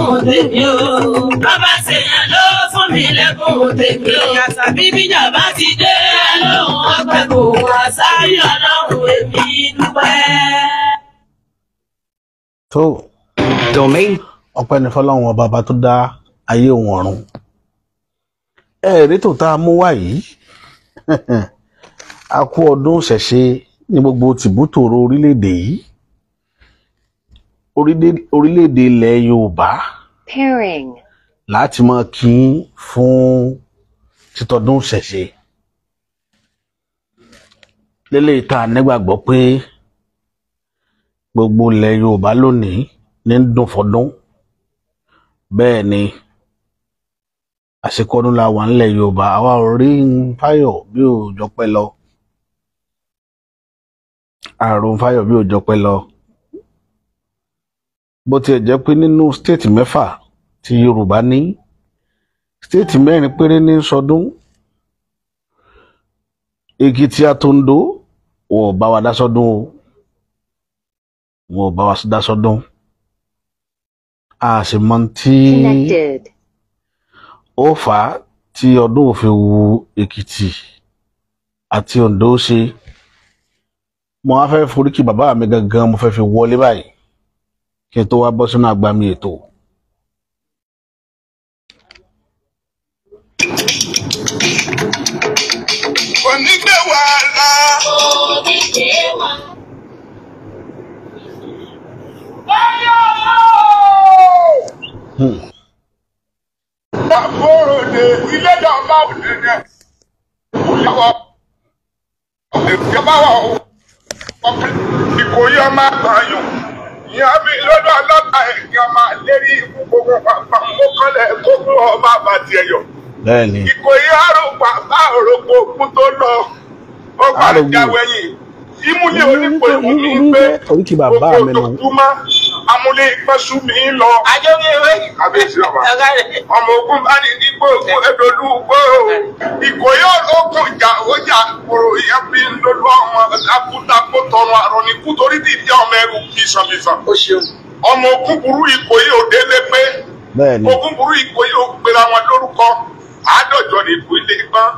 lẹ́bùn tèmi o. Bàbá ṣèyàn ló fún mi lẹ́bùn tèmi o. Kàṣà bíbíjà bá ti dé lóhùn ọgbẹ́ kò wá sáré ọlọ́run èmi dúpẹ́. Tó Domain. Ọpẹ́ ní fọ́lọ́run ọba ọba tó dá ayé òun ọ̀run. Ẹ̀rí tó tá a mú wá yìí, a kú ọdún ṣẹ̀ṣe ní gbogbo tìbútòrò orílẹ̀-èdè yìí, orílẹ̀-èdè ilẹ̀ Yorùbá Pairing. láti máa kí n fún títọdún ṣẹ̀ṣe. Lélẹ́yìí tá a nígbàgbọ́ pé gbogbo ilẹ̀ Yorùbá lónìí ní ń dùn fọdún. Bẹ́ẹ̀ ni àsìkò ọdún la wà nílẹ̀ Yorùbá, àwa ò rí ń fáyọ̀ bí ò jọpẹ́ lọ. Àrùn fáyọ̀ bí ò jọpẹ́ lọ. Bó tiẹ̀ jẹ́ pé nínú stéètì mẹ́fà tí Yorùbá ní, stéètì mẹ́rin péré ní sọdún. Èkìtì àtòǹdó wọn ò bá wa dá sọdún o, wọn ò bá wa dá sọdún. A sì mọ tí Connected. ó fà á tí ọdún ò fi wu Èkìtì àti Oǹdó ṣe. Mo wá fẹ́ foríkì bàbá mi gangan, mo fẹ́ fi wọlé báyìí kí n tó wá bọ́ sínú àgbàmì ètò. Onígbé wàhálà. Onígbé wa. Àbúròde ilé dàgbà òdìdẹ. Ìyàwó ìjọba wà ó. Ìkòyí ọmọ àgbàyàn. Ìyá mi lọ́dọ̀ ọlọ́ta ẹ̀yìn ọmọ àlérí ikú gbogbo pàpà mọ́kànlẹ̀ kókó ọba àbàtì ẹ̀yọ̀. Bẹ́ẹ̀ ni. Ìkòyí àrùn pàpà òròpó òkú tó lọ. Ó Àrògbò. gbàjáwẹ̀yìn. Ìmúlẹ̀ onípo ìmúmi gbé. Oríkì bàbá mi nù. Gbogbo amúlé ìpẹ́sù mi lọ. Àjọbí ewé. Kábíyèsí ọba. Ọ̀gá rẹ̀. Ọmọ ogun bá ní dípò ogun ẹdọlú gbó. Ìkòyí ogun ìjà ọjà kúrò ìyá bí ń lọlọ ọmọ takuntakun tọrọ àrọ ní kú torí ti di ọmọ ẹrù kìsànbìsàn. Ó ṣeun. Ọmọ ogun burú Ìkòyí òde lé pé. Bẹ́ẹ̀ ni. Ogun burú Ìkòyí ò pera wọn lórúkọ. Àádọ́jọ ní ìkú ilé gbọ́n.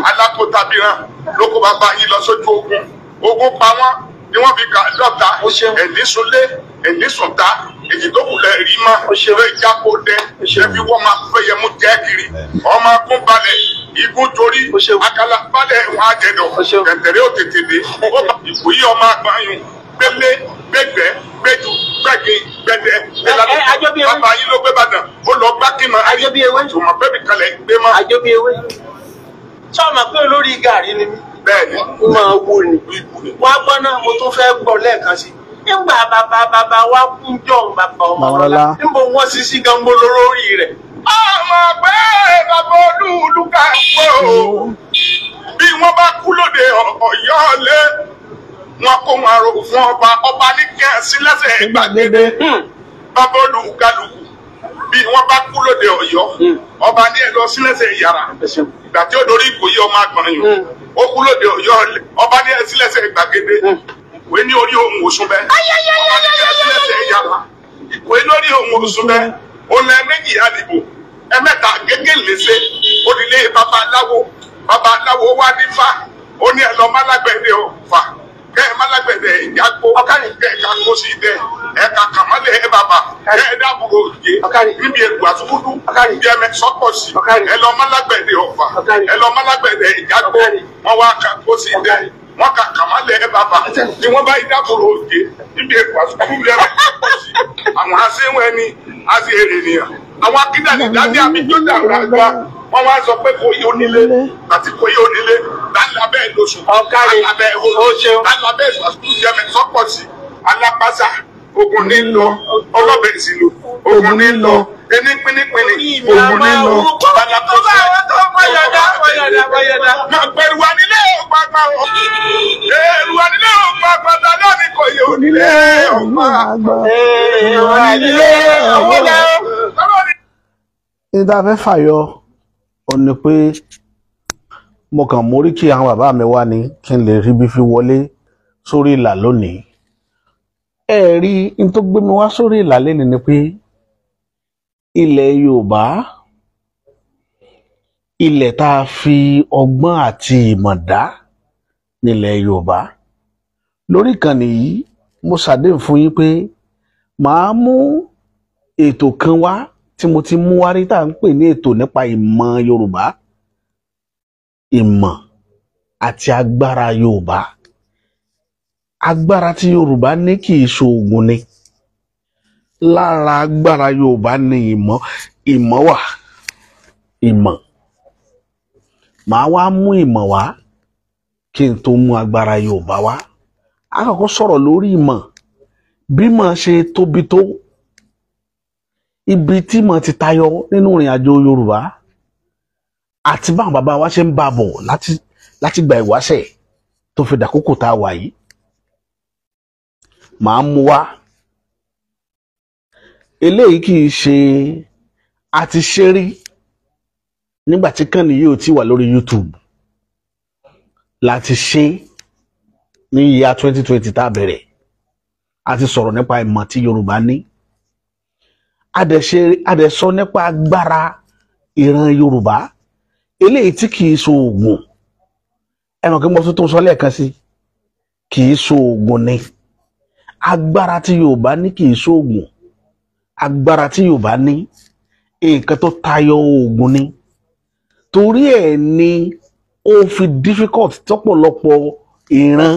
Alákòótabìrán ló kó bàbá yín lọ sójú ogun. Ogun pa wọ́n ni wọ́n fi kà dọ́ta. Ó ṣeun. Ẹ̀ní sunlé, ẹ̀ní sunta, èyí tó kù lẹ̀ rí mọ́. Ó ṣeun. Lè jákó dẹ, Ó ṣeun. ẹbí wọ́n máa fẹ́ yẹmú jẹ́ kiri. Ọmọ akún balẹ̀, igun torí, Ó ṣeun. akala balẹ̀ wọn àjẹdọ̀. Ó ṣeun. Tẹ̀tẹ̀rẹ́ ò tètè dé. Ó bá Ìkòyí ọmọ àgbáyùn. Gbélé, gbẹgbẹ́, gbẹjú, gbẹ̀gìn, gbẹdẹ, Ẹ, Àjọbí ewé. Bàbá yín ló gbé Ìbàdàn, ó lọ gbá kí mọ. Àjọbí ewé. Tòmọ̀ bẹ́ẹ̀ mi kalẹ̀ gbé mọ́. Àjọbí ewé. Sọ ma pé olórí gàrí ni mí. Bẹ́ẹ̀ni. Ó máa wò ni. Wá gbọ́ náà, mo tún fẹ́ gbọ́ lẹ́ẹ̀kan sí. Nígbà bàbá bàbá wa kú jọ̀hún bàbá Ọmọlọ́lá. Níbo wọ́n sì sí gan bolo lórí rẹ̀. Ọmọ pé bàbá olúùlú ká pọ̀ o. Bí wọ́n bá kú lóde Ọ̀yọ́ lé, wọn kó wọn rò fún ọba, ọba ní kí ẹ sí lẹ́sẹ̀ gbàgede. Bàbá olúkálùkù bí wọ́n bá kú lóde Ọ̀yọ́, ọba ní ẹ lọ sí lẹ́sẹ̀ yàrá. Ìgbà tí ó dorí Ìkòyí ọmọ àgbọ̀nyìn, ó kú lóde Ọ̀yọ́, ọba ní ẹ sí lẹ́sẹ̀ gbàgede. Ìkòyí ní orí òun òsùn bẹ́ẹ̀. Ọba ní ẹ sí lẹ́sẹ̀ yàrá. Ìkòyí lórí òun òsùn bẹ́ẹ̀. Ó lẹ méjì àdìbò, ẹ̀mẹ́ta gégé léṣe, ó nílé babaláwo, babaláwo wá nífà, ó ní ẹ lọ málágbẹ̀dẹ ọ̀fà, kẹ́ ẹ málágbẹ̀dẹ ìyàgbó, kẹ́ ẹ ká kó sí dẹ, ẹ ká kàmálẹ̀ ẹ bàbà, kẹ́ ẹ dábòrò òjé, níbi ètò àtúkúdú, níbi ẹmẹ sọ́pọ̀ sí, ẹ lọ málágbẹ̀dẹ ọ̀fà, ẹ lọ málágbẹ̀dẹ ìyàgbó, wọ́n wá ká kó sí dẹ, wọ́n ká kàmálẹ̀ ẹ bàbà, ni wọ́n bá dábòrò òjé, níbi ètò àtúkúdú, níbi ẹmẹ sọ́pọ̀ sí, àwọn aṣẹ́wọ̀n ẹni, àti èrè nìyàn. Àwọn akíndàlẹ̀ dání àbí tó dàrú àgbà wọn wá sọ pé kò yí onílé àti kò yí onílé lálábẹ́ lóṣù lálábẹ́ oṣù lálábẹ́ ìṣàkóso sọ́pọ̀ sí alápásá ogun ní lọ ọlọ́bẹ̀ ìsìlò ogun ní lọ ẹni pínípíní ogun ní lọ alápásá máa pẹ̀lú wa nílé òpàpà o èrò wa nílé òpàpà dáná ni kò yí onílé òpàpà èrò wa nílé òpàpà. Ní tá a fẹ́ fàyọ ò ní pé mo kàn mórí kí àwọn bàbá mi wá ní kí n lè rí bí fi wọlé sórí ìlà lónìí. Ẹ rí n tó gbé mi wá sórí ìlà lẹ́nu ni pé Ilẹ̀ Yorùbá, ilẹ̀ tá a fi ọgbọ́n àti ìmọ̀ dá nílẹ̀ Yorùbá. Lórí ìkànnì yìí, mo ṣàdéhùn fún yín pé màá mú ètò kan wá tí mo ti mú wá rí, tá à ń pè ní ètò nípa ìmọ̀ Yorùbá, ìmọ̀ àti agbára Yorùbá. Agbára tí Yorùbá ní kì í ṣoògùn ni. Lára agbára Yorùbá ní ìmọ̀, ìmọ̀ wà, ìmọ̀. Màá wá mú ìmọ̀ wá kí n tó mú agbára Yorùbá wá. A kọ́kọ́ sọ̀rọ̀ lórí ìmọ̀, bí ìmọ̀ ṣe tóbi tó, ibi tí ìmọ̀ ti tayọ nínú ìrìn àjò Yorùbá, àti báwọn bàbá wa ṣe ń bá bọ̀ láti gba ìwáṣẹ̀ tó fi dàkókò tá a wà yìí. Màá mú wá. Eléyìí kì í ṣe àti ṣe rí nígbà tí kànnì yìí ò tí wà lórí YouTube láti ṣe ní ìyá 2020 tá a bẹ̀rẹ̀. A ti sọ̀rọ̀ nípa ìmọ̀ tí Yorùbá ní, a dẹ̀ sọ nípa agbára ìran Yorùbá, eléyìí tí kì í so oògùn. Ẹ mọ̀ kí mo tún tó sọ lẹ́ẹ̀kan sí, kì í so oògùn ni. Agbára tí Yorùbá ní kì í so oògùn. Agbára tí Yorùbá ní, nǹkan tó tayọ oògùn ni. Torí ẹ̀ ni ó fi difficult tọ́pọ̀lọpọ̀ ìran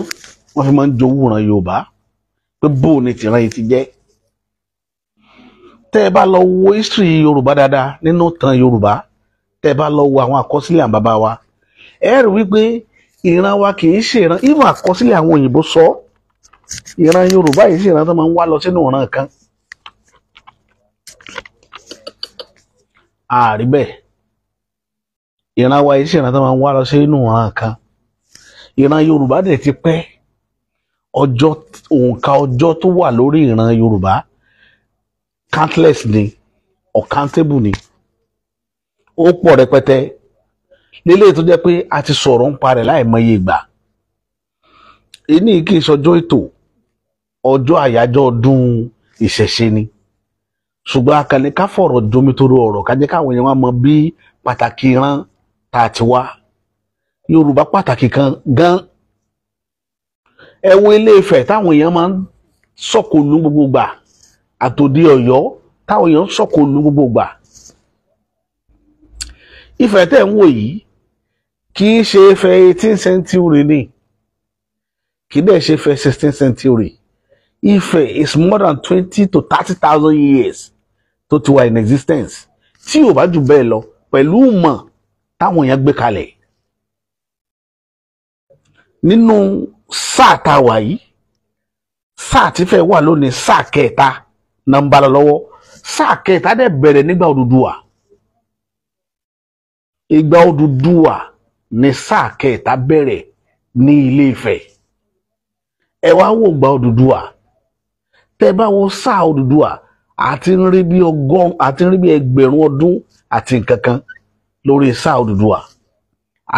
wọ́n fi máa ń jowú ìran Yorùbá pé bó ni tìran yìí ti jẹ́. Tẹ́ ẹ bá lọ wo history Yorùbá dáadáa nínú ìtàn Yorùbá, tẹ́ ẹ bá lọ wo àwọn àkọsílẹ̀ àwọn bàbá wa, ẹ rí wípé ìran wa kì í ṣe ìran. Even àkọsílẹ̀ àwọn òyìnbó sọ, ìran Yorùbá yìí ṣe ìran tó máa ń wá lọ sínú ìran kan. Àrí bẹ́ẹ̀, ìran wa yìí ṣe ìran tó máa ń wá lọ sínú ìran kan. Ìran Yorùbá dẹ̀ ti pẹ́. Ọjọ́ òǹkà ọjọ́ tó wà lórí ìran Yorùbá countless ni, uncountable ni, ó pọ̀ rẹpẹtẹ lélẹ́yìí tó jẹ́ pé a ti sọ̀rọ̀ ń parẹ̀ láìmọye ìgbà. Èní kì í ṣọjọ́ ètò, ọjọ́ àyájọ́ ọdún ìṣẹ̀ṣe ni, ṣùgbọ́n akànnì ká fọ̀rọ̀ jomitoro ọ̀rọ̀ ká jẹ́ káwọn èèyàn wá mọ bí pàtàkì ìran tá a ti wá. Yorùbá pàtàkì kan gan. Ẹ wo Ilé Ifẹ̀ táwọn èèyàn máa ń sọ̀kò lu gbogbo gbà, àtòdì Ọ̀yọ́ táwọn èèyàn ń sọ̀kò lu gbogbo gbà. Ifẹ̀ tẹ̀ ń wò yìí kì í ṣe Ifẹ̀ 18th century ni, kì í dẹ̀ ṣe Ifẹ̀ 16th century. Ifẹ̀ is more than 20 to 30,000 years tó ti wà in existence, tí ò bá jù bẹ́ẹ̀ lọ, pẹ̀lú ìmọ̀ táwọn èèyàn gbé kalẹ̀. Nínú sáà tá a wà yìí, sáà tí fẹ́ wà lónìí, sáà kẹta náà ń bá lọ lọ́wọ́. Sáà kẹta dẹ̀ bẹ̀rẹ̀ nígbà Odùduwà. Ìgbà Odùduwà ni sáà kẹta bẹ̀rẹ̀ ní Ilé Ifẹ̀. Ẹ wá wò gba Odùduwà, tẹ́ bá wo sáà Odùduwà, àti ń rí bí ọgọ́rùn, àti ń rí bí ẹgbẹ̀rún ọdún àti nǹkan kan lórí sáà Odùduwà,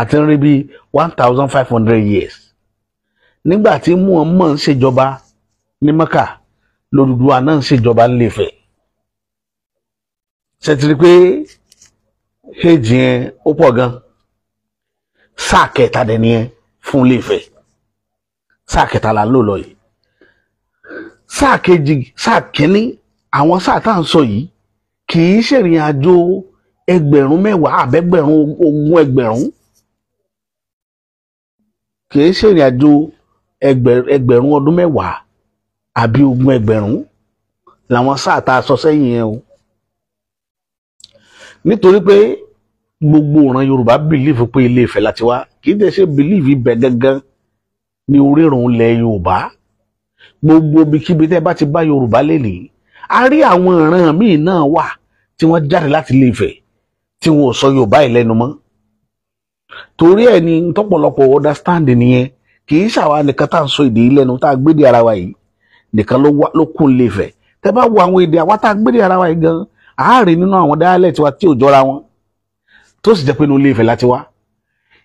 àti ń rí bí 1500 years. Nígbà tí Muhammad ń ṣèjọba ní Mẹ́kà, lOdùduwà náà ń ṣèjọba ní Ilé-Ifẹ̀. Ṣe ti rí pé èjì yẹn ó pọ̀ gan? Sáà kẹta dẹ̀ nìyẹn fún Ilé-Ifẹ̀. Sáà kẹta là ń lò lọ yìí. Sáà kejì, sáà kínní, àwọn sáà tá à ń sọ yìí kì í ṣèrìn àjò ẹgbẹ̀rún mẹ́wàá àbẹ́gbẹ̀rún ogún ẹgbẹ̀rún, kì í ṣèrìn àjò ẹgbẹ̀rún ọdún mẹ́wàá àbí ogún ẹgbẹ̀rún làwọn sáà tá a sọ sẹ́yìn yẹn o. Nítorí pé gbogbo ìran Yorùbá bìlífù pé Ilé Ifẹ̀ láti wá, kì í dẹ̀ ṣe bìlífù ibẹ̀ gangan ní orírun ilẹ̀ Yorùbá. Gbogbo ibikíbi tẹ́ bá ti bá Yorùbá lénìí, a rí àwọn ìran míì náà wà tí wọ́n jáde láti Ilé Ifẹ̀ tí wọn ò sọ Yorùbá yìí lẹ́nu mọ́. Torí ẹ̀ ni tọ́pọ̀lọpọ̀ understand nìyẹn. Kì í ṣàwa nìkan tá à ń sọ èdè yìí lẹ́nu, tá a gbédè ara wa yìí nìkan ló kún Ilé Ifẹ̀. Tẹ́ bá wo àwọn èdè àwa tá a gbédè ara wa yìí gan, àárín nínú àwọn dialect wa tí ò jọra wọn, tó sì jẹ́ pé inú Ilé Ifẹ̀ láti wá.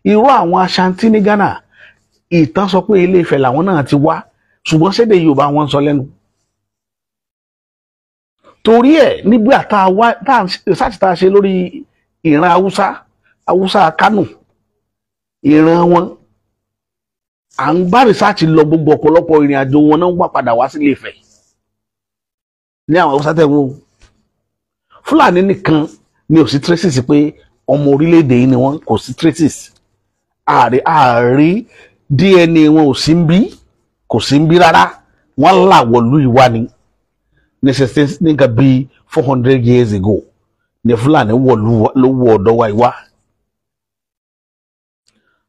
Irú àwọn Ashanti ní Ghana, ìtàn sọ pé Ilé Ifẹ̀ làwọn náà ti wá, ṣùgbọ́n sédè Yorùbá wọn ń sọ lẹ́nu. Torí ẹ̀ nígbà tá a wá tá a research tá a ṣe lórí ìran Haúsá, Haúsá Kánò, ìran wọn, à ń bá research lọ, gbogbo ọ̀pọ̀lọpọ̀ ìrìn àjò wọn náà wà padà wá sílé Ifẹ̀ ní àwọn Haúsá tẹ̀ wọ́n. Fúlàní nìkan ni ò sí traces pé ọmọ orílẹ̀-èdè yìí ni wọ́n, kò sí traces. Ààrẹ DNA wọn ò sí ń bí, kò sí ń bí rárá. Wọ́n là wọ̀lú ìwá ni ní 16, ní nǹkan bíi 400 years ago ní Fúlàní wọ̀lú ló wọ ọ̀dọ̀ wa ìwá.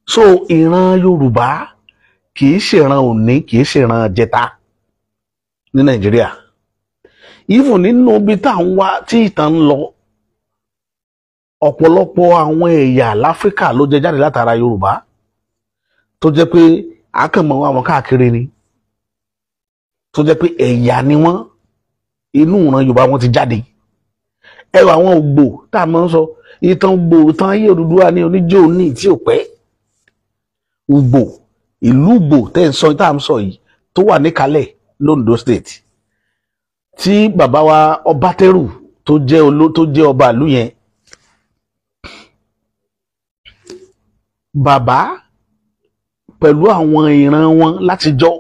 So ìran Yorùbá kì í ṣèran òní, kì í ṣèran jẹta ní Nàìjíríà. Even nínú ibi tá à ń wá tí ìtàn ń lọ, ọ̀pọ̀lọpọ̀ àwọn ẹ̀yà láfíríkà ló jẹ jáde látara Yorùbá, tó jẹ́ pé àkànmọ́ àwọn káàkiri ni, tó jẹ́ pé ẹ̀yà ni wọ́n, inú ìran Yorùbá wọn ti jáde. Ẹwà àwọn Ògbò tá a máa ń sọ, ìtàn Ògbò, ìtàn ayé Odùduwà ní oníjó ní tí ò pẹ́. Ògbò, ìlú Ògbò tẹ́ ń sọ, tá à ń sọ yìí, tó wà níkàlẹ̀ l'Ondo State, tí bàbá wa Ọbátẹ́rù tó jẹ́ oló tó jẹ́ ọba ìlú yẹn, bàbá pẹ̀lú àwọn ìran wọn látijọ́,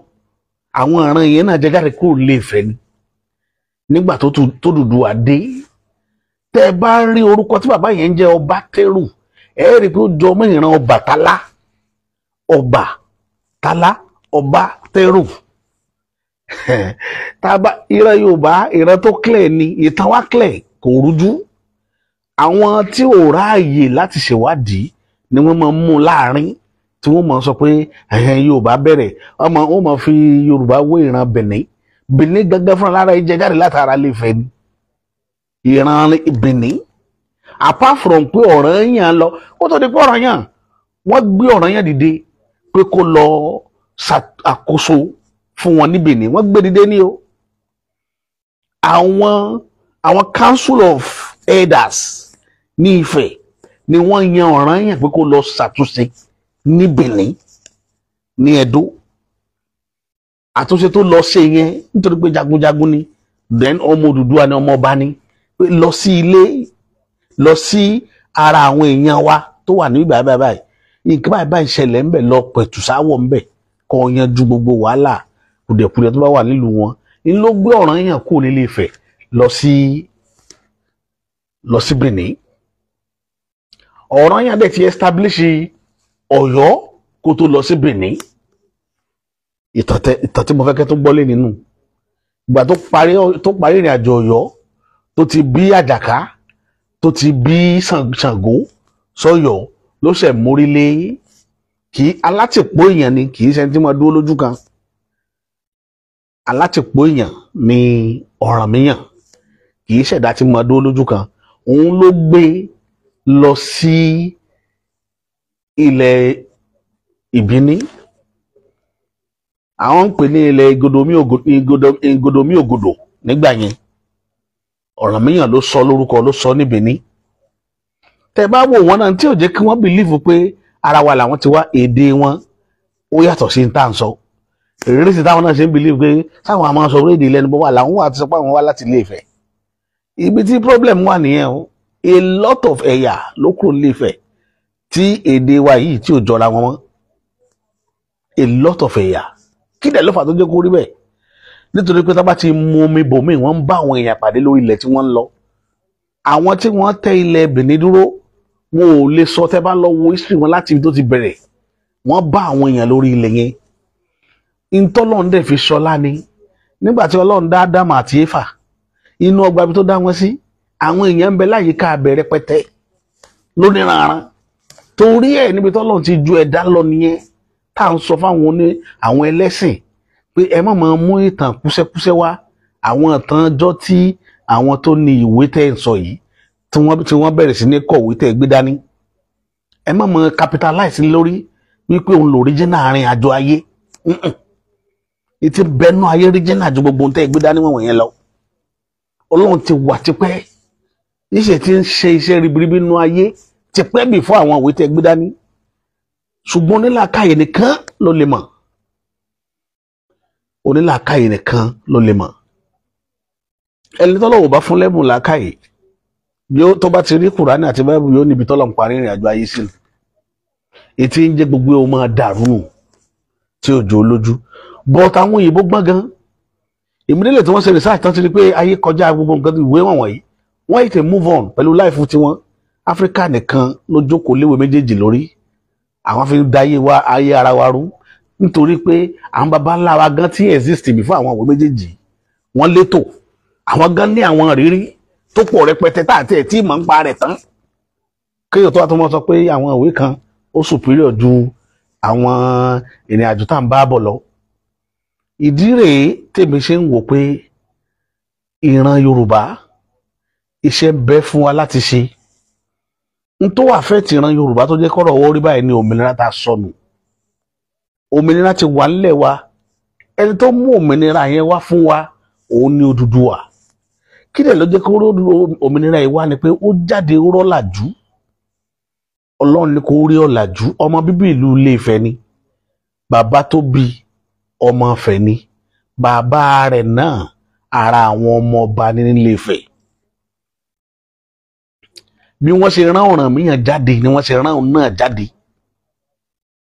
àwọn ìran yẹn náà jẹ jáde kúrò lè fẹ́ ni nígbà tó Odùduwà dé. Tẹ́ ẹ bá rí orúkọ tí bàbá yẹn ń jẹ́, Ọbátẹ́rù, ẹ rí i pé ó jọ ọmọ ìran Ọbàtálá, Ọbàtálá, Ọbátẹ́rù. Tá a bá ìran Yorùbá, ìran tó clear ni, ìtàn wa clear, kò rújú. Àwọn tí ò ráàyè láti ṣèwádìí ni wọ́n máa ń mú láàrin, tí wọ́n máa ń sọ pé ẹ̀hẹ́n Yorùbá bẹ̀rẹ̀ ọmọ, wọ́n máa fi Yorùbá wé ìran Benin. Benin gángan fúnra lára jẹ jáde látara Ilé-Ifẹ̀ ni ìran Benin. Apart from pé Ọ̀rànyàn lọ, kó tó di pé Ọ̀rànyàn, wọ́n gbé Ọ̀rànyàn dìde pé kó lọ ṣàkóso fún wọn ní Benin. Wọ́n gbé dìde ní o, àwọn Council of Elders ní Ifẹ̀ ni wọ́n yan Ọ̀rànyàn pé kó lọ ṣàtúnṣe ní Benin, ní Ẹdó. Àtúnṣe tó lọ ṣe yẹn, nítorí pé jagunjagun ni, then ọmọ Odùduwà ni, ọmọ ọba ni, pé lọ sí ilé, lọ sí ara àwọn èèyàn wa tó wà ní ìgbà báyìí báyìí, nǹkan báyìí báyìí ṣẹlẹ̀ ńbẹ̀, lọ pẹ̀tù sáwọ̀ ńbẹ̀, kó yanjú gbogbo wàhálà kùdìẹ̀kudiẹ tó bá wà nílùú wọn. Ń ló gbé Ọ̀rànyàn kúrò nílé Ifẹ̀ lọ sí Benin. Ọ̀rànyàn dẹ̀ ti establish Ọ̀yọ́ kó tó lọ sí Benin. Ìtàn tí mo fẹ́ kẹ́ tó gbọ́ lé nínú ìgbà tó parí ìrìn àjò Ọ̀yọ́, tó ti bí Àjàká, tó ti bí Ṣàngó sọ́yọ́, ló ṣẹ̀ mórí lé. Kì í alátìpó èèyàn ni, kì í ṣe tí mo dúró lójú kan. Alátìpó èèyàn ni Ọ̀rànmíyàn, kì í ṣẹ̀dá tí mo dúró lójú kan. Òun ló gbé lọ sí ilẹ̀ Ìbíní, àwọn ń pè ní ilẹ̀ Igodomi Ògòdò nígbà yẹn. Ọ̀rànmíyàn ló sọ lórúkọ, ló sọ ní Benin. Tẹ́ bá wò wọ́n náà, tí ò jẹ́ kí wọ́n believe pé ara wa làwọn ti wá, èdè wọn ó yàtọ̀ sí ní tá à ń sọ. Èrè sí táwọn náà ṣe ń believe pé sáwọn àmọ́ sọ orílẹ̀-èdè ilẹ̀ níbo wà làwọn wà ti sọ pé àwọn wá láti Ilé Ifẹ̀. Ibi tí problem wà nìyẹn o. A lot of ẹ̀yà ló kúrò ní Ilé Ifẹ̀ tí èdè wa yìí tí ò jọra wọn mọ́. A lot of ẹ̀yà. Kí dẹ̀ ló fà tó jẹ́ kó rí bẹ́ẹ̀? Nítorí pé tá bá ti mú omi bòmíì, wọ́n ń bá àwọn èèyàn pàdé lórí ilẹ̀ tí wọ́n ń lọ. Àwọn tí wọ́n tẹ ilẹ̀ Benin dúró, wọn ò lè sọ. Tẹ́ bá lọ wo history wọn láti ibi tó ti bẹ̀rẹ̀, wọ́n bá àwọn èèyàn lórí ilẹ̀ yẹn. Ntọ́lọ́run dẹ̀ fi ṣọlá ni, nígbà tí Ọlọ́run dá Ádámù àti Éfà, inú ọgbà ibi tó dá wọn sí, àwọn èèyàn ń bẹ láyìíká abẹ rẹpẹtẹ lóníranran. Torí ẹ̀, níbi tọ́lọ́run ti ju ẹ̀dá lọ nìyẹn, tá à ń sọ fáwọn oní àwọn ẹlẹ́sìn pé ẹ má máa mú ìtàn kúsẹ́kúsẹ́ wá, àwọn ìtàn ọjọ́ tí àwọn tó ní ìwé tẹ́ ń sọ yìí, tí wọ́n bẹ̀rẹ̀ sí ní kọ̀wé tẹ́ gbé dání, ẹ má máa capitalize lórí wípé òun lò original àárín àjọ ayé. Ìtì bẹnu ayé original ju gbogbo ohun tẹ́ gbé dání wọ̀nyẹn lọ. Ọlọ́run ti wà tipẹ́, iṣẹ́ tí ń ṣe iṣẹ́ ribiribi nínú ayé tipẹ́ bì fún àwọn ìwé tẹ́ gbé dání, ṣùgbọ́n onílàákàyè nìkan ló lè mọ̀, onílàákàyè nìkan ló lè mọ̀. Ẹni tọ́lọ́wọ́ bá fún lẹ́bùn làákàyè, yóò tó bá ti rí Kùránì àti Báíbù, yóò níbi tọ́lọ̀ ń parí ìrìn àjò ayé sí ni. Ètí ń jẹ́ gbogbo ohun máa dàrú nù tí òjò lójú. But àwọn òyìnbó gbọ́n gan. Ìmúdílé tí wọ́n ṣe research tán ti rí pé ayé kọjá gbogbo nǹkan ìwé wọ̀nyí, wọ́n yìí tẹ̀ move on pẹ̀lú life tiwọn. Áfíríkà nìkan ló jókòó léwé méjèèjì lórí. Àwọn fi ń da ayé wa, ayé ara wa rú, nítorí pé àwọn baba ńlá wa gan tí exist before àwọn ìwé méjèèjì, wọ́n létò. Àwọn gan ní àwọn ìrírí tó pọ̀ rẹpẹtẹ tá àti ẹ̀ tí mọ̀ ń pa rẹ̀ tán. Kéèyàn tó wá tó mọ́ sọ pé àwọn ìwé kan ó superior ju àwọn ìrìn àjò tá à ń bá bọ̀ lọ. Ìdí rèé tèmi ṣe ń wò pé ìran Yorùbá, iṣẹ́ ń bẹ fún wa láti ṣe. N tó wà fẹ́ ti ìran Yorùbá tó jẹ́ kọ́rọ̀ owó rí báyìí ní òmìnira tá a sọnù. Òmìnira ti wà nílẹ̀ wa. Ẹni tó mú òmìnira yẹn wá fún wa, òun ni Odùduwà. Kí lè ló jẹ́ kó rí òmìnira yìí wá ni pé ó jáde, ó rọ́làjú. Ọlọ́run ní kó rí ọ̀làjú. Ọmọ bíbí ìlú Ilé-Ifẹ̀ ni. Bàbá tó bí ọmọ Ifẹ̀ ni. Bàbá rẹ̀ náà ara àwọn ọmọ ọba ní Ilé-Ifẹ̀. Bí wọ́n ṣe rán Ọ̀rànmíyàn jáde ni wọ́n ṣe rán òun náà jáde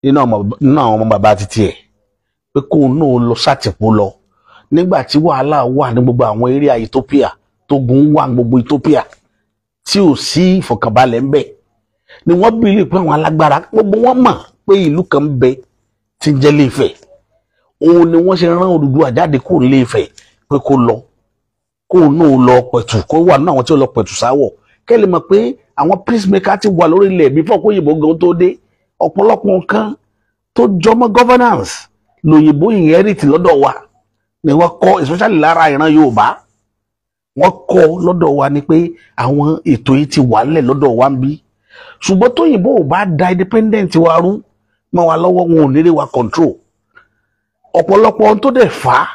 nínú àwọn ọmọ bàbá títí ẹ̀, pé kóun náà lọ sátìpó lọ nígbà tí wàhálà wà ní gbogbo àwọn eré Ethiopia, tógun wà ní gbogbo Ethiopia, tí ò sí ìfọ̀kànbalẹ̀ ńbẹ̀, ni wọ́n bìlì pé àwọn alágbára gbogbo wọn mọ̀ pé ìlú kan ń bẹ tí ń jẹ́ Ilé-Ifẹ̀. Òun ni wọ́n ṣe rán Odùduwà jáde kó Ilé-Ifẹ̀ pé kó lọ, kóun náà lọ pẹ̀tù, kó wà nínú àwọn tí ó lọ pẹ̀tù sáwọ̀. Kẹ́ lè mọ̀ pé àwọn peacemaker ti wà lórí ilẹ̀ before kó òyìnbó gan tó dé. Ọ̀pọ̀lọpọ̀ nǹkan tó jọmọ́ governance lòyìnbó inherit lọ́dọ̀ wa ni wọ́n kọ́, especially lára ìran Yorùbá. Wọ́n kọ́ lọ́dọ̀ wa ni pé àwọn ètò yìí ti wà nílẹ̀ lọ́dọ̀ wa ń bí. Ṣùgbọ́n tóyìnbó ò bá da independent wa rú mọ́ wa lọ́wọ́, wọn ò ní rí wa control. Ọ̀pọ̀lọpọ̀ ohun tó dẹ̀ fà á,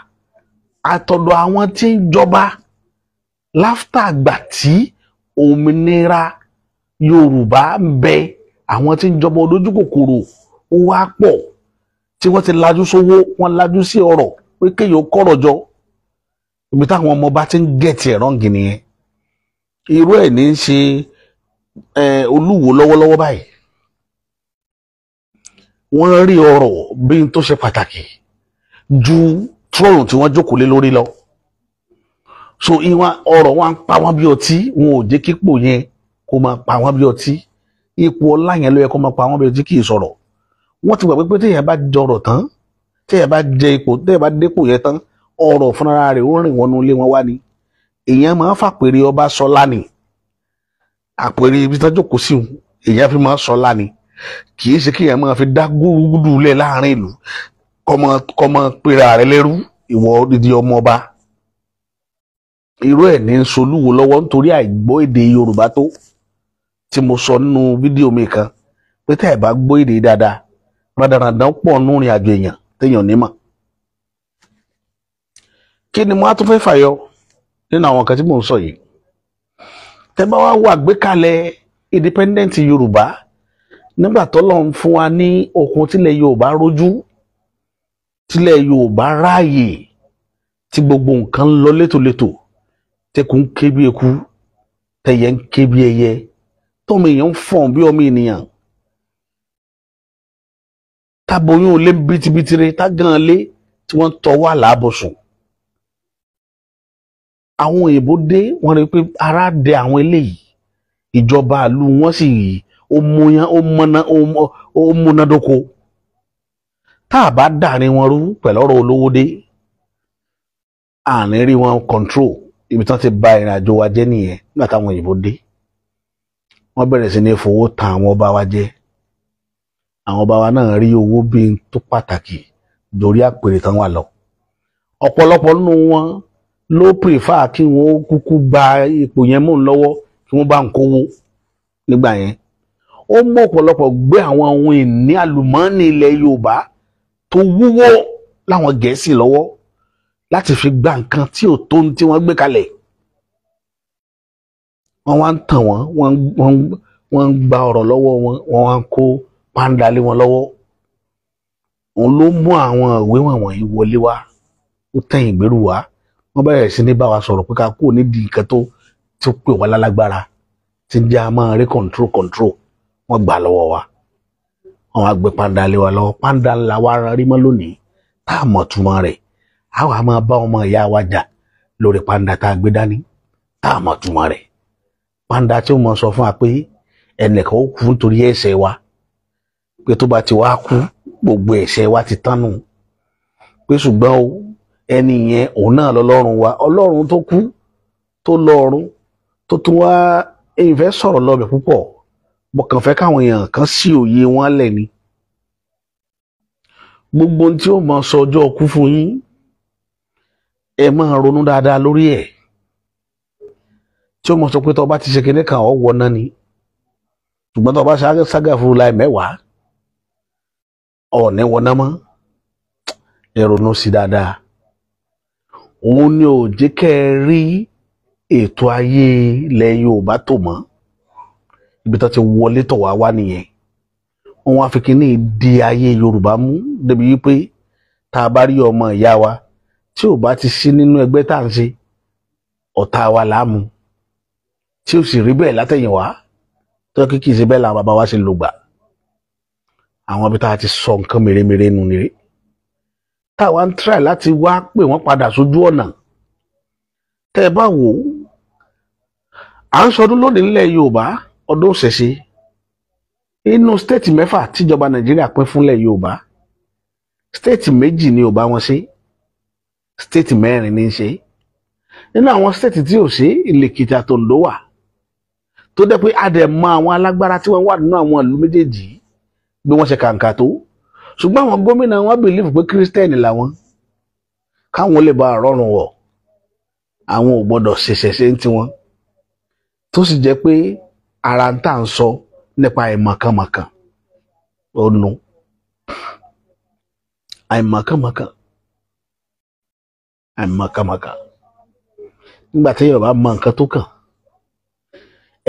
àtọ̀dọ̀ àwọn tí ń jọba láftà àgbà tí òmìnira Yorùbá ń bẹ, àwọn tí ń jọba olójú kòkòrò ó wá pọ̀, tí wọ́n ti lajú sówó, wọ́n lajú sí ọrọ̀ pé kéèyàn kọ́rọ̀ jọ. Ibi táwọn ọmọ bá ti ń gẹ̀tì ẹ̀rọ nìyẹn. Irú ẹ̀ ní í ṣe Olúwo lọ́wọ́lọ́wọ́ báyìí. Wọ́n rí ọrọ̀ bí n tó ṣe pàtàkì ju throne tí wọ́n jókòó lé lórí lọ. So ìwọ̀n ọrọ̀ wọn ń pa wọ́n bí ọtí, wọn ò jẹ́ kípò yẹn kó máa pa wọ́n bí ọtí. Ipò ọlá yẹn ló yẹ kó máa pa wọ́n bí ọtí, kì í sọ̀rọ̀. Wọ́n ti gbàgbé pé téèyàn bá jọrọ̀ tán, téèyàn bá jẹ ipò, téèyàn bá dépò yẹn tán, ọrọ̀ fúnra rẹ̀ ó rìn wọnú ilé wọn wá ni. Èèyàn máa ń fàpèrè ọba sọlá ni. Àpèrè ibi tán jókòó sí òun, èèyàn fi máa ń sọlá ni. Kì í ṣe kí èèyàn máa fi dá gúrúgúdù lẹ̀ láàrin ìlú, kọ́mọ pera rẹ̀ lẹ́rú, ìwọ odidi ọmọ ọba. Irú ẹ̀ ní ń solúwo lọ́wọ́ nítorí àìgbọ́ èdè Yorùbá tó, tí mo sọ nínú fídíò mi kan pé tẹ́ ẹ̀ bá gbọ́ èdè dáadáa, rádaràdà pọ̀ nínú ìrìn àjò èèyàn téèyàn nímọ̀. Kí ni mo á tún fẹ́ fàyọ nínú àwọn nǹkan tí mò ń sọ yìí? Tẹ́ bá wá wo àgbékalẹ̀ independent Yorùbá nígbà tọ́lọ́run fún wa ní okun, tílẹ̀ Yorùbá rójú, tílẹ̀ Yorùbá ráàyè, tí gbogbo nǹkan ń lọ létòlétò, tẹkùn ń ké bí eku, tẹyẹ ń ké bí ẹyẹ, tọmọ èèyàn ń fọ̀n bí ọmọ ènìyàn, táboyún lé bìtìbìtìrẹ, tágàn lé tí wọ́n ń tọwọ́ àlàbọ̀sùn. Àwọn òyìnbó dé, wọ́n rí i pé ara dẹ àwọn eléyìí, ìjọba ìlú wọn sì ó múyán, ó mọ́ná, ó múnádóko. Tá a bá dàrin wọn rú pẹ̀lú ọ̀rọ̀ olówó dé, àní rí wọn control. Ibi tí wọ́n ti ba ìrìn àjò wa jẹ́ nìyẹn. Nígbà táwọn òyìnbó dé, wọ́n bẹ̀rẹ̀ sí ní fowó tan àwọn ọba wa jẹ. Àwọn ọba wa náà rí owó bíi tó pàtàkì lórí àpèrè tán wà lọ. Ọ̀pọ̀lọpọ̀ nínú wọn ló prefer kí wọ́n kúkú gba ipò yẹn mú un lọ́wọ́, kí wọ́n bá ń kówó nígbà yẹn. Ó mú ọ̀pọ̀lọpọ̀ gbé àwọn ohun ìní àlùmọ́ọ́nì ilẹ̀ Yorùbá tó wúwo láwọn Gẹ̀ẹ́sì lọ́wọ́ láti fi gba nǹkan tí ò tó tí wọ́n gbé kalẹ̀. Wọ́n wá ń tàn wọ́n, wọ́n ń gba ọ̀rọ̀ lọ́wọ́ wọn, wọ́n wá ń kó pàǹdà lé wọn lọ́wọ́. Òun ló mú àwọn ìwé wọ̀nyí wọlé wá, ó tẹ̀yìn ìgbérù wá. Wọ́n bẹ̀rẹ̀ sí ní bá wa sọ̀rọ̀ pé ká kúrò nídìí nǹkan tó tó pè wá lálágbára tí ń jẹ́ a máa rí control control. Wọ́n gbà lọ́wọ́ wa, wọ́n wá gbé pàǹdà lé wa lọ́wọ́. Pàǹdà ńlá wa ara rí mọ́ lónìí tá a mọ̀ túmọ̀ rẹ̀. A wà máa bá ọmọ ìyá wa jà lórí pàǹdà tá a gbé dání tá a mọ̀ túmọ̀ rẹ̀. Pàǹdà tí ó mọ̀ sọ fún wa pé ẹnìkan ó kú nítorí ẹ̀ṣẹ̀ wa, pé tó bá ti wá kú gbogbo ẹ̀ṣẹ̀ wa ti tán nù, pé ṣùgbọ́n o ẹni yẹn òun náà lọ́lọ́run wa, ọlọ́run tó kú tó lọ́run tó tún wá. Èyí fẹ́ sọ̀rọ̀ lọ́bẹ̀ púpọ̀, mo kàn fẹ́ káwọn èèyàn kan sí òye wọn lẹ̀ ni. Gbogbo ohun tí ó mọ sọ ọjọ́ kú fún yín, ẹ máa ronú dáadáa lórí ẹ̀. Tí ó mọ sọ pé tó bá ti ṣe kinní kan ọ̀ wọ náà ni, ṣùgbọ́n tó bá ṣága fún láì mẹ́wàá ọ̀ ní wọ náà mọ́. Ẹ ronú sí dáadáa. Òun ni ò jẹ́ kẹ́ ẹ rí ètò ayé ilẹ̀ Yorùbá tò mọ́. Ibi tó ti wọlé tọ̀ wá wá nìyẹn. Wọ́n wá fi kínní di ayé Yorùbá mú débi wípé tá a bá rí ọmọ ìyá wa tí ò bá ti sí nínú ẹgbẹ́ tá à ń ṣe, ọ̀tá wa là á mú, tí ò sì rí bẹ́ẹ̀ látẹ̀yìnwá, tó yẹ kí kì í ṣe bẹ́ẹ̀ làwọn bàbá wa ṣe lò gbà. Àwọn ibi tá a ti sọ nǹkan mèremère nù nìyẹn, táwa ń try láti wá pè wọ́n padà sójú ọ̀nà. Tẹ́ ẹ bá wò ó, à ń sọdún lónìí nílẹ̀ Yorùbá, ọdún ìṣẹ̀ṣe. Inú stéètì mẹ́fà tíjọba Nàìjíríà pín fúnlẹ̀ Yorùbá, stéètì méjì ni ò bá wọn ṣe, stéètì mẹ́rin ní í ṣe. Nínú àwọn stéètì tí ò ṣe, Èkìtì àti Oǹdó wà, tó dẹ́ pé a dẹ̀ mọ àwọn alágbára tí wọ́n wà nínú àwọn ìlú méjèèjì bí wọ́n ṣe kàǹkà tó. Ṣùgbọ́n àwọn gómìnà wọn bìlífù pé kírísítẹ́nì làwọn, káwọn lè bá rọrùn wọ̀, àwọn ò gbọ́dọ̀ ṣẹ̀ṣẹ̀ ń tiwọn. Tó sì jẹ́ pé ara ń tà ń sọ nípa àìmọ̀kànmọ̀kàn ọ̀nù àìmọ̀kànmọ̀kàn àìmọ̀kànmọ̀kàn. Nígbà tí Yorùbá mọ nǹkan tó kàn,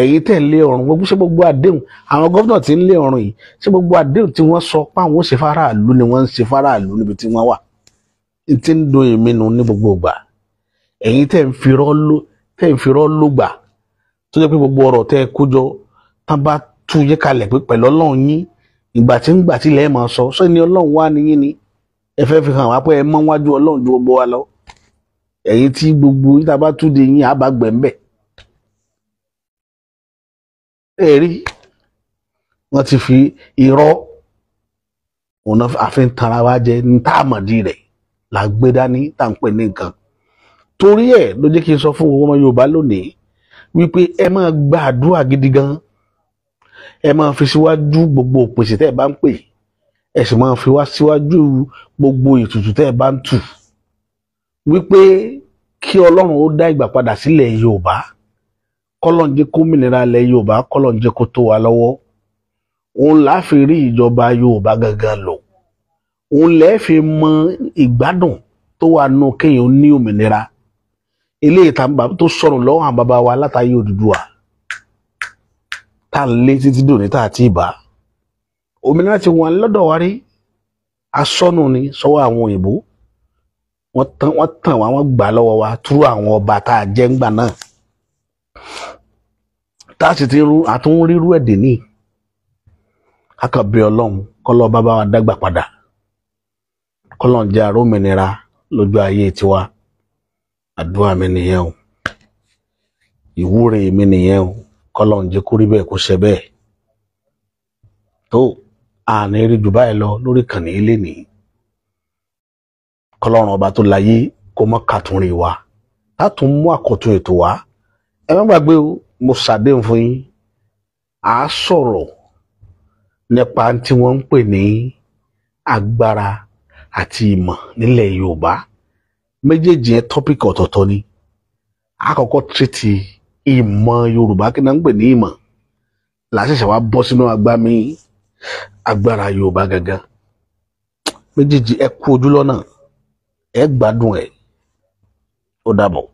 ẹ̀yin tẹ̀ ń lé ọ̀run gbogbo, ṣé gbogbo àdéhùn àwọn gómìnà tí ń lé ọ̀run yìí, ṣé gbogbo àdéhùn tí wọ́n sọ páwọn ó ṣe fáráàlú ni wọ́n ń ṣe fáráàlú níbi tí wọ́n wà? Tí ń dun èmi nù ní gbogbo ìgbà. Ẹ̀yin tẹ̀ ń firọ́ ló gbà, tó jẹ́ pé gbogbo ọ̀rọ̀ tẹ́ ẹ kó jọ tán bá tú yín kalẹ̀ pé pẹ̀lú Ọlọ́run yín, ìgbà tí ń gbà tí ilẹ̀ máa sọ sọ ni Ọlọ́run wá ní yín ni ẹ fẹ́ fi hàn wá pé ẹ mọ́ wájú Ọlọ́run ju gbogbo wa lọ. Ẹ̀yin tí gbogbo yín tá a bá tú de yín àbá gbẹ̀ ń bẹ̀. Ẹ rí, wọ́n ti fi irọ́ òun náà àfi ń tanra wa jẹ ní tá a mọ̀dí rẹ̀ là gbé dání tá à ń pè ní nǹkan. Torí ẹ̀ ló jẹ́ kí n sọ fún gbogbo ọmọ Yorùbá lónìí wípé ẹ máa gba àdúrà gidi gan, ẹ máa fi síwájú gbogbo òpèsè tẹ́ ẹ bá ń pè, ẹ sì máa fi wá síwájú gbogbo ètùtù tẹ́ ẹ bá ń tù, wípé kí Ọlọ́run ó dá ìgbà padà sílẹ̀ Yorùbá, kọ́lọ́n jẹ́ kó mìnira ilẹ̀ Yorùbá, kọ́lọ́n jẹ́ kó tó wa lọ́wọ́. Òun là á fi rí ìjọba Yorùbá gangan lò, òun lẹ́ẹ̀ fi mọ ìgbádùn tó wà nù kéèyàn ní òmìnira eléyìí tó sọnù lọ́wọ́ àwọn bàbá wa látàyè Odùduwà tá à ń lé títí dòní tá à ti bá. Òmìnira ti wà lọ́dọ̀ wa rí, asọ́nù ni sọ́wọ́ àwọn òyìnbó. Wọ́n tàn wá, wọ́n gbà lọ́wọ́ wa túrú àwọn ọba tá a jẹ́ ńgbà náà, tá a sì ti rú àtún rírú ẹ̀dẹ̀ ní. Akàbí Ọlọ́run kọ́lọ́ bàbá wa dágbà padà, kọ́lọ́n jẹ́ àrómìnira lójú ayé tiwa. Àdúrà mi nìyẹn o, ìwúre mi nìyẹn o, kọ́lọ́n jẹ́ kó rí bẹ́ẹ̀ kó ṣe bẹ́ẹ̀. Tó àní rí jù báyìí lọ lórí ìkànnì ilé nìyí. Kọ́lọ́run ọba tó láyé kó mọ́ kàtúnrin wa, látún mú àkọ́tún ètò wa. Ẹ má gbàgbé o, mo ṣàdéhùn fún yín, à á sọ̀rọ̀ nípa tí wọ́n ń pè ní agbára àti ìmọ̀ nílẹ̀ Yorùbá. Méjèèjì yẹn tọ́pìkì ọ̀tọ̀ọ̀tọ̀ ni. Àkọ́kọ́ tírìtì ìmọ̀ Yorùbá, kí náà ń pè ní ìmọ̀, làṣẹ̀ṣẹ̀ wá bọ́ sínú agbámi agbára Yorùbá gangan. Méjèèjì ẹ kú ojú lọ́nà, ẹ gbádùn ẹ̀, ó dàbọ̀.